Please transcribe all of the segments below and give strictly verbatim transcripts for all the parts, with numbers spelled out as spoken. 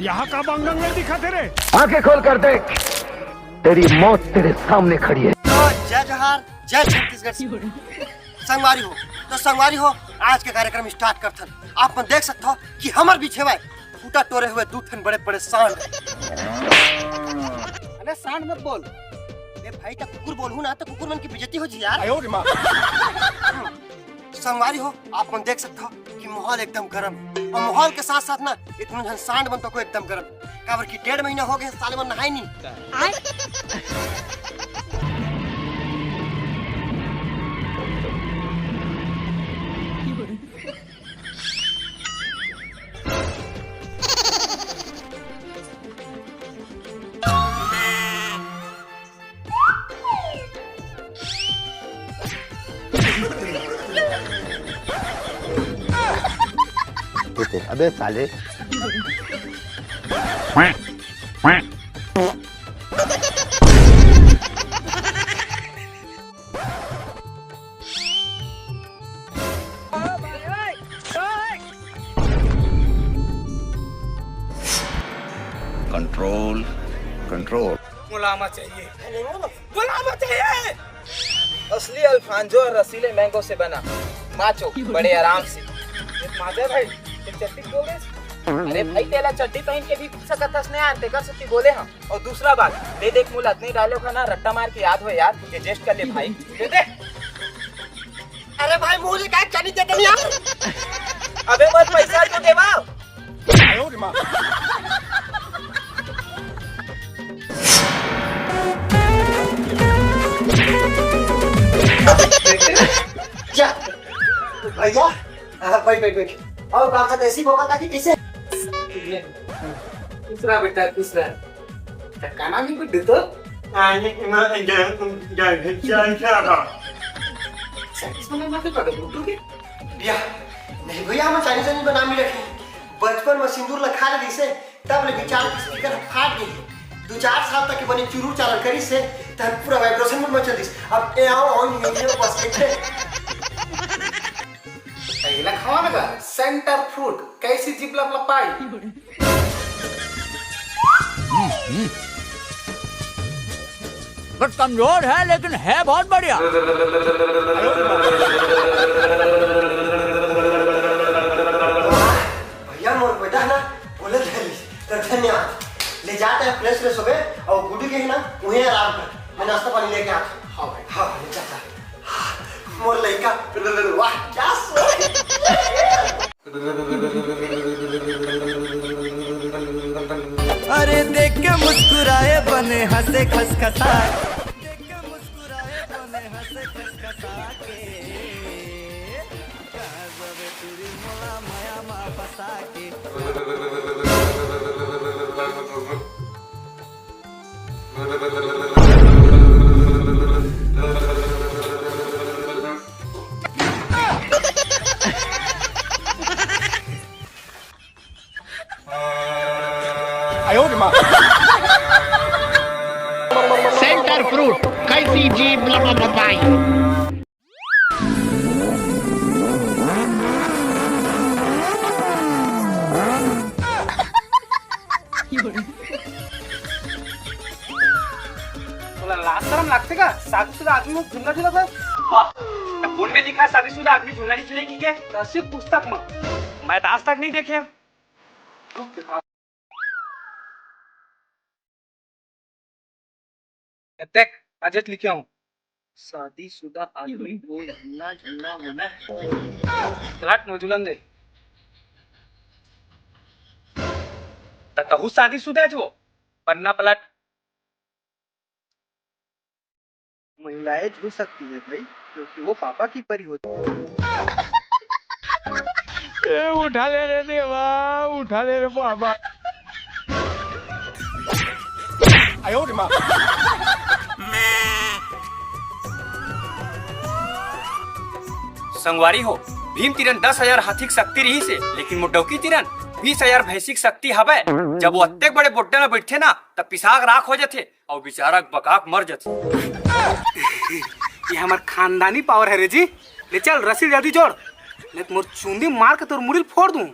यहाँ का बंगंग नहीं दिखा तेरे। आंखें खोल कर देख, तेरी मौत तेरे सामने खड़ी है। तो जय जोहार, जय छत्तीसगढ़। संगवारी हो, तो संगवारी हो, आज के कार्यक्रम स्टार्ट करथन। आप मन देख सकत हो कि हमर बीच हवय फूटा टोरे हुए दू ठन बड़े बड़े सांड। अरे सांड मत बोल, ए भाई, त कुकुर बोलहू ना त कुकुर मन की बेइज्जती हो जी यार। आयो रे माँ। संगवारी हो, आप मन देख सकत हो कि माहौल एकदम गरम है और माहौल के साथ साथ ना इतना झन सांड मन तो को एकदम गरम, काबर कि डेढ़ महीना हो गए साले मन नहाए नहीं। अबे साले। Control, control. बुलावा चाहिए, बुलावा चाहिए। असली अल्फांजो और रसीले मैंगो से बना माचो, बड़े आराम से। ये माजा भाई, ये चड्डी खोल दे। अरे भाई, तेला चड्डी पहन के भी घूम सकत हस ने यार, तेकर सेती बोले हम। और दूसरा बात, दे देख मुला, अतने डायलॉग है ना, रट्टा मार के याद हो यार, ये जेस्ट कर ले भाई। दे दे। अरे भाई, मुझे काय चनी दे देनी यार। अबे मत पैसा तो देवा। क्या? भैया, हाँ, बैठ, बैठ, बैठ। और बात ऐसी मौका था कि किसे? दूसरा बेटा, दूसरा। धक्का ना नहीं कुछ दे तो। आने के बाद जब, जब, जब, जब, चालीस में मत पकड़, बुड्ढू के। भैया, नहीं भैया, हम चालीस नहीं बना मिले रखे। बचपन में सिंदूर लखा ले दिसे, तब ले विचार के स्पीकर फाट गई। दो चार साल तक बने चुरूर चालन करी से, तब पूरा वाइब्रेशन में मचल दिस। अब ए आओ, आओ, ये, ये बस के थे। पहला खावा लगा, सेंटर फ्रूट, कैसी जिप लप लपाई। बस कमजोर है, लेकिन है बहुत बढ़िया। भैया, मोर बेटा है ना, बोले धैली, तो धन्यवाद। ले जाता है, फ्रेश फ्रेश हो गए, और गुड्डू के है ना, वहीं आराम कर। मैं नाश्ता पानी लेके आता हूँ। हाँ भाई। हाँ, ले जाता है। हाँ, मोर लइका, वाह, क्या सोच। अरे देख के मुस्कुराए बने हंसे खसखसा के। देख के मुस्कुराए बने हंसे खसखसा के। कहाँ जाबे टूरी मोला माया मा फंसा के। सेंटर फ्रूट, कैसी जीभ लपलपाई। तोला लाज शरम लागथे का? शादीशुदा आदमी मन झूलना झूलत हे? वाह, त कोन में लिखा है शादीशुदा आदमी झूलना नहीं झूलेगी के? त सिर्फ पुस्तक में। मैं तो आज तक नहीं देखे। देख, आज लिखे हूँ, शादीशुदा आदमी को झूलना झूलना मना है। पलट न झूलन दे। त कहू शादीशुदा है जो, पन्ना पलट। महिलाएं झूल सकती है भाई, क्योंकि वो पापा की परी होती है। ए, उठा ले रे देवा, उठा ले रे बाबा। आयो रे माँ। संगवारी हो, भीम तीरन दस हजार हाथी के शक्ति रहिस हे, लेकिन मोर डौकी तीरन बीस हजार भैंसी के शक्ति हवय। जब वो अतेक बड़े बोड्डा में बैठथे ना, तब पिसाक राख हो जाथे। अउ बेचारा बकाक मर जथे। ये हमर खानदानी पावर है रे जी। ले चल रस्सी जल्दी जोड़, नहीं तो मोर चुंदी मार के तोर मुड़ी ल फोड़ दूं।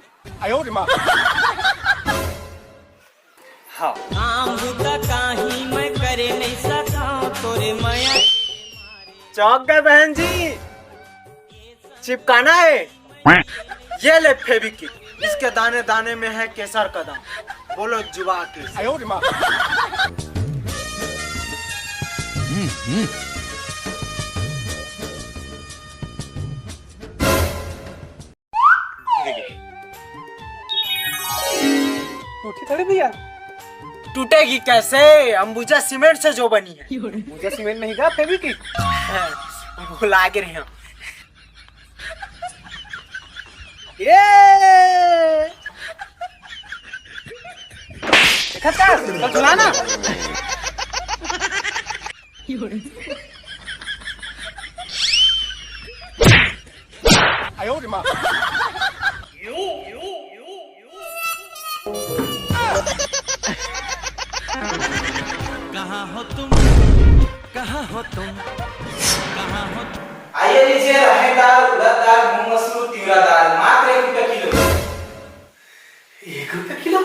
आयो रे माँ। काम बुता काही मैं करे नहीं सका तोरे मया। चौक गए बहन जी, चिपकाना है। ये ले फेविक्विक, इसके दाने दाने में है केसर का दाना। बोलो जुबा के। टूटी थोड़ी भैया। टूटेगी कैसे? अंबुजा सीमेंट से जो बनी है। अंबुजा सीमेंट नहीं का, फेविक्विक। वो लागे रहे हम। ये देखा था, तो चुला ना। कहाँ हो तुम, कहाँ हो तुम, कहाँ हो तुम? आइए लीजिए, राहर दाल, उड़द दाल, मूंग मसूर, तिवरा दाल, मात्र एक रुपया किलो। एक रुपया किलो?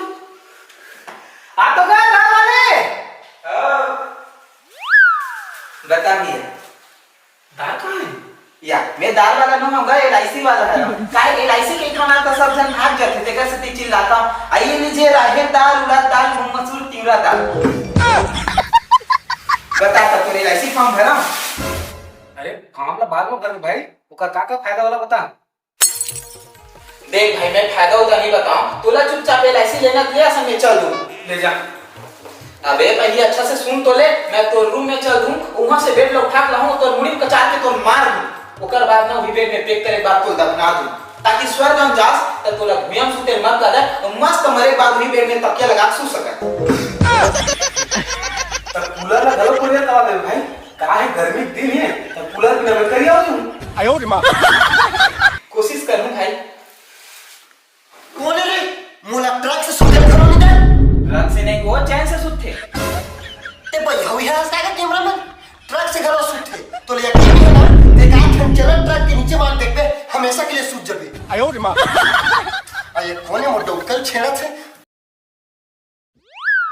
आप तो गए दाल वाले। हाँ। बता भैया। दाल कहाँ है? या, मैं दाल वाला नहीं हूँ, एल आई सी वाला है। काहे एल आई सी के इतना नाम तो सब जन भाग जाते, तेकर से चिल्लाता हूँ। आइए लीजिए, राहर दाल, उड़द दाल, मूंग मसूर, तिवरा दाल। बता तो, तोरे एल आई सी फॉर्म भरा? अरे, फॉर्म ला बाद में भर भाई, ओकर का का फायदा वाला बता। देख भाई, मैं फायदा उदा नहीं बताऊं, तोला चुपचाप एल आई सी लेना दिया, असन मैं चल दूं। ले जा। अबे पहले अच्छा से सुन तो ले, मैं तो रूम में चल दूं, वहां से बेड ला उठा के लाऊं, तो मुड़ी में कचार के तो मार दूं। ओकर बाद ना वही बेड में पैक करे के बाद तो दफना दूं, ताकि स्वर्ग हम जास, त तोला भुइयां में सुते मत लगे, मस्त मरे के बाद वही बेड में तकिया लगा के सो सके। त कूलर ला घलो खोलिया तवा दे भाई, का है गर्मी के दिन है, त कूलर बिना मैं करिया हो जाऊं। आयो रे माँ। कोशिश करूं भाई। कोन रे? मोला ट्रक से सुते घलो नहीं दे। ट्रक से नहीं, वो चैन से सुते। ते भैया हुई है आज का कैमरामैन? ट्रक से घलो सुते। तो ले यकीन है ना, ते का ठन चलन ट्रक के नीचे मार देखबे, हमेशा के लिए सूत जबे। आयो रे माँ। अरे कोने मोर डोकल छेड़ा थे।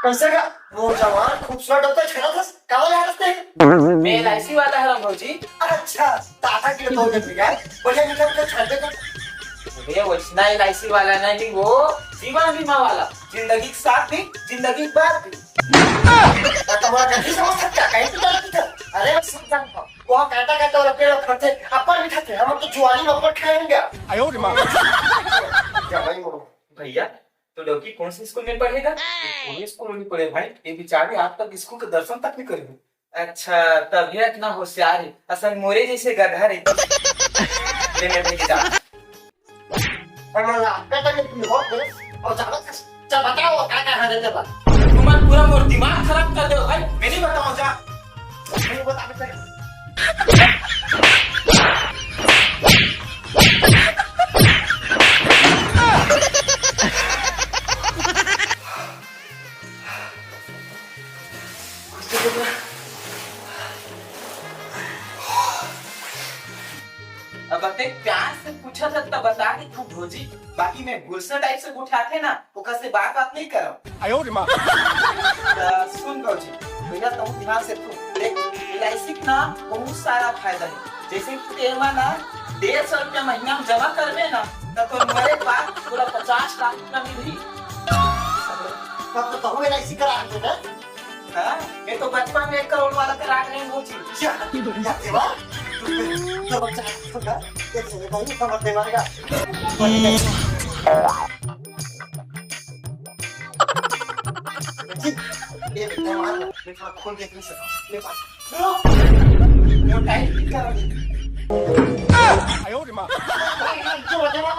कैसे का? मोर जवान खूबसूरत डॉक्टर छेड़ा था, का वाला हरस थे? मैं एल आई सी वाला हरम भौजी। अच्छा, ताता के तो के बिगाड़, बढ़िया मीठा मीठा छांटे का। भैया, वैसना एल आई सी वाला नहीं, वो जीवन बीमा वाला, जिंदगी के साथ भी, जिंदगी के बाद भी। आ, तुम्हारा गलती समझ सकता, कहीं तो गलती था। अरे, मैं सब जानता हूँ। वो काटा काटा वाला पेड़ उखड़ते, अपन भी खाते, हम तो जुआनी में अपन खाएंगे। आयो रे माँ। जमाई मोर। भैया, तो डौकी कौन से स्कूल में पढ़ेगा? कौन स्कूल में पढ़े भाई? ये बेचारे आज तक स्कूल के दर्शन तक नहीं करे। अच्छा, तभी इतना होशियार है। असन मोरे जैसे गधा रे। ले मैं भेज डाल। और मैं आपका तक नहीं हो गए। और ज्यादा चल बताओ, क्या क्या है तेरा? तुम पूरा मोर दिमाग खराब कर दो भाई। मैं नहीं बताऊँ, जा। नहीं बता सकते। अब अतेक प्यार से पूछा था, तब बता दे तू भौजी, बाकी मैं गुलशन टाइप से उठाते ना, ओकर से बात बात नहीं करब। आयो रे माँ। त सुन भौजी, भैया तुम ध्यान से तू देख, एल आई सी के ना बहुत सारा फायदा है। जैसे कि तेमा ना डेढ़ सौ रुपया महीना में जमा करबे ना, त तो मरे के बाद पूरा पचास लाख रुपया मिलही। तब तो कहूँ एल आई सी करा दे ना। हाँ, ये तो बचपन में एक करोड़ वाला करा रहे हैं वो चीज। या, या देवा, तो बच्चा छोटा, एक सेकंड, भाई, समझ देवाएगा। ये बेटा, मार, मैं थोड़ा खोल के नहीं सकता। ले, मार। वो टाइट कर दे। आयो रे माँ। भाई, जो देवा।